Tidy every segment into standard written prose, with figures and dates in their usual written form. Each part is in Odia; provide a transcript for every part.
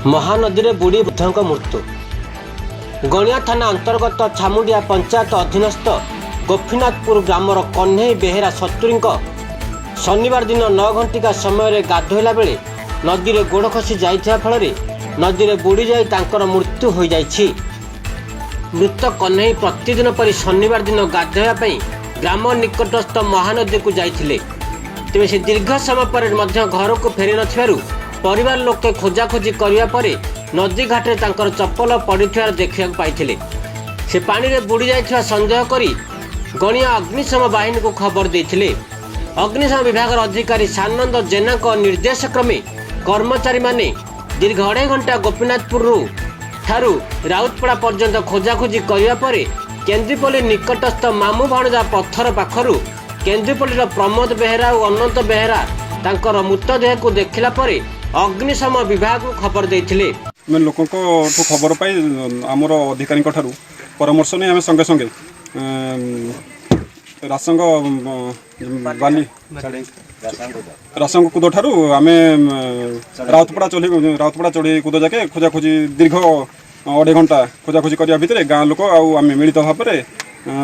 ମହାନଦୀରେ ବୁଡ଼ି ବୃଦ୍ଧଙ୍କ ମୃତ୍ୟୁ। ଗଣିଆ ଥାନା ଅନ୍ତର୍ଗତ ଛାମୁଣ୍ଡିଆ ପଞ୍ଚାୟତ ଅଧୀନସ୍ଥ ଗୋପୀନାଥପୁର ଗ୍ରାମର କହ୍ନେଇ ବେହେରା 70ଙ୍କ ଶନିବାର ଦିନ 9 ଘଣ୍ଟିକା ସମୟରେ ଗାଧୋଇଲା ବେଳେ ନଦୀରେ ଗୋଡ଼ ଖସି ଯାଇଥିବା ଫଳରେ ନଦୀରେ ବୁଡ଼ି ଯାଇ ତାଙ୍କର ମୃତ୍ୟୁ ହୋଇଯାଇଛି। ମୃତ କହ୍ନେଇ ପ୍ରତିଦିନ ପରି ଶନିବାର ଦିନ ଗାଧୋଇବା ପାଇଁ ଗ୍ରାମ ନିକଟସ୍ଥ ମହାନଦୀକୁ ଯାଇଥିଲେ। ତେବେ ସେ ଦୀର୍ଘ ସମୟ ପରେ ମଧ୍ୟ ଘରକୁ ଫେରି ନଥିବାରୁ ପରିବାର ଲୋକେ ଖୋଜାଖୋଜି କରିବା ପରେ ନଦୀ ଘାଟରେ ତାଙ୍କର ଚପଲ ପଡ଼ିଥିବାର ଦେଖିବାକୁ ପାଇଥିଲେ। ସେ ପାଣିରେ ବୁଡ଼ି ଯାଇଥିବା ସନ୍ଦେହ କରି ଗଣିଆ ଅଗ୍ନିଶମ ବାହିନୀକୁ ଖବର ଦେଇଥିଲେ। ଅଗ୍ନିଶମ ବିଭାଗର ଅଧିକାରୀ ସାନନ୍ଦ ଜେନାଙ୍କ ନିର୍ଦ୍ଦେଶ କ୍ରମେ କର୍ମଚାରୀମାନେ ଦୀର୍ଘ ଅଢ଼େଇ ଘଣ୍ଟା ଗୋପୀନାଥପୁରରୁ ଠାରୁ ରାଉତପଡ଼ା ପର୍ଯ୍ୟନ୍ତ ଖୋଜାଖୋଜି କରିବା ପରେ କେନ୍ଦ୍ରିପଲ୍ଲୀ ନିକଟସ୍ଥ ମାମୁଁ ଭଣଜା ପଥର ପାଖରୁ କେନ୍ଦ୍ରିପଲ୍ଲୀର ପ୍ରମୋଦ ବେହେରା ଓ ଅନନ୍ତ ବେହେରା ତାଙ୍କର ମୃତଦେହକୁ ଦେଖିଲା ପରେ ଅଗ୍ନିଶମ ବିଭାଗକୁ ଖବର ଦେଇଥିଲେ। ଆମେ ଲୋକଙ୍କଠୁ ଖବର ପାଇ, ଆମର ଅଧିକାରୀଙ୍କ ଠାରୁ ପରାମର୍ଶ ନେଇ ଆମେ ସଙ୍ଗେ ସଙ୍ଗେ ରାସଙ୍ଗ ବାଲି ରାସଙ୍ଗ କୁଦ ଠାରୁ ଆମେ ରାଉତପଡ଼ା ଚଢ଼ି, ରାଉତପଡ଼ା ଚଢ଼େଇ କୁଦ ଯାକେ ଖୋଜାଖୋଜି, ଦୀର୍ଘ ଅଢ଼େଇ ଘଣ୍ଟା ଖୋଜାଖୋଜି କରିବା ଭିତରେ ଗାଁ ଲୋକ ଆଉ ଆମେ ମିଳିତ ଭାବରେ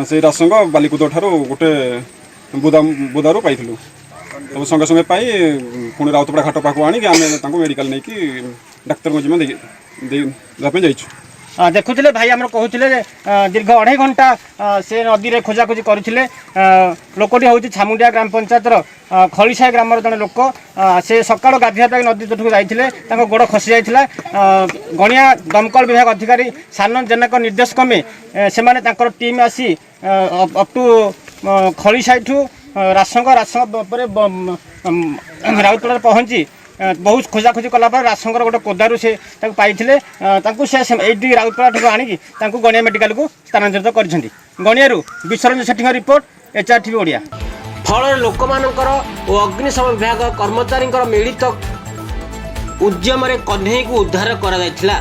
ସେଇ ରାସଙ୍ଗ ବାଲିକୁଦ ଠାରୁ ଗୋଟେ ବୁଦାରୁ ପାଇଥିଲୁ। ସବୁ ସଙ୍ଗେ ସଙ୍ଗେ ପାଇ ପୁଣି ରାଉତପଡ଼ା ଘାଟ ପାଖକୁ ଆଣିକି ଆମେ ତାଙ୍କୁ ମେଡ଼ିକାଲ ନେଇକି ଡାକ୍ତରଙ୍କ ଜିମା ଦେଇ ଦେଇ ଦେବା ପାଇଁ ଯାଇଛୁ। ଦେଖୁଥିଲେ ଭାଇ ଆମର କହୁଥିଲେ ଯେ ଦୀର୍ଘ ଅଢ଼େଇ ଘଣ୍ଟା ସେ ନଦୀରେ ଖୋଜାଖୋଜି କରୁଥିଲେ। ଲୋକଟି ହେଉଛି ଛାମୁଣ୍ଡିଆ ଗ୍ରାମ ପଞ୍ଚାୟତର ଖଳିସାହି ଗ୍ରାମର ଜଣେ ଲୋକ। ସେ ସକାଳୁ ଗାଧୋଇବା ପାଇଁ ନଦୀ ତଟକୁ ଯାଇଥିଲେ, ତାଙ୍କ ଗୋଡ଼ ଖସି ଯାଇଥିଲା। ଗଣିଆ ଦମକଳ ବିଭାଗ ଅଧିକାରୀ ସାନନ୍ଦ ଜେନାଙ୍କ ନିର୍ଦ୍ଦେଶ କ୍ରମେ ସେମାନେ ତାଙ୍କର ଟିମ୍ ଆସି ଅପ୍ ଟୁ ଖଳିସାହିଠୁ ରାସଙ୍ଗ, ରାସଙ୍ଗ ପରେ ରାଉତପଡ଼ାରେ ପହଞ୍ଚି ବହୁତ ଖୋଜାଖୋଜି କଲା ପରେ ରାସଙ୍ଗର ଗୋଟେ କୋଦାରୁ ସେ ତାକୁ ପାଇଥିଲେ। ତାଙ୍କୁ ସେ ଏଇଠି ରାଉତପଡ଼ାଠାରୁ ଆଣିକି ତାଙ୍କୁ ଗଣିଆ ମେଡ଼ିକାଲକୁ ସ୍ଥାନାନ୍ତରିତ କରିଛନ୍ତି। ଗଣିଆରୁ ବିଶ୍ୱରଞ୍ଜନ ସେଠୀଙ୍କ ରିପୋର୍ଟ, ଏଚ୍ଆର୍ ଟିଭି ଓଡ଼ିଆ। ଫଳରେ ଲୋକମାନଙ୍କର ଓ ଅଗ୍ନିଶମ ବିଭାଗ କର୍ମଚାରୀଙ୍କର ମିଳିତ ଉଦ୍ୟମରେ କହ୍ନେଇକୁ ଉଦ୍ଧାର କରାଯାଇଥିଲା।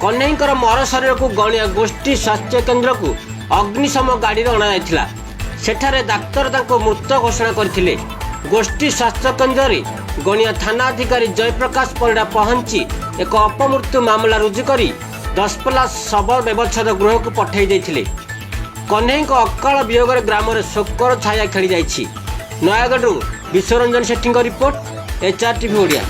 କହ୍ନେଇଙ୍କର ମର ଶରୀରକୁ ଗଣିଆ ଗୋଷ୍ଠୀ ସ୍ୱାସ୍ଥ୍ୟ କେନ୍ଦ୍ରକୁ ଅଗ୍ନିଶମ ଗାଡ଼ିରେ ଅଣାଯାଇଥିଲା। ସେଠାରେ ଡାକ୍ତର ତାଙ୍କୁ ମୃତ ଘୋଷଣା କରିଥିଲେ। ଗୋଷ୍ଠୀ ସ୍ୱାସ୍ଥ୍ୟ କେନ୍ଦ୍ରରେ ଗଣିଆ ଥାନା ଅଧିକାରୀ ଜୟପ୍ରକାଶ ପରିଡ଼ା ପହଞ୍ଚି ଏକ ଅପମୃତ୍ୟୁ ମାମଲା ରୁଜୁ କରି ଦଶପଲ୍ଲା ଶବ ବ୍ୟବଚ୍ଛେଦ ଗୃହକୁ ପଠାଇ ଦେଇଥିଲେ। କହ୍ନେଇଙ୍କ ଅକାଳ ବିୟୋଗରେ ଗ୍ରାମରେ ଶୋକର ଛାୟା ଖେଳିଯାଇଛି। ନୟାଗଡ଼ରୁ ବିଶ୍ୱରଞ୍ଜନ ସେଠୀଙ୍କ ରିପୋର୍ଟ, ଏଚ୍ଆର୍ ଟିଭି ଓଡ଼ିଆ।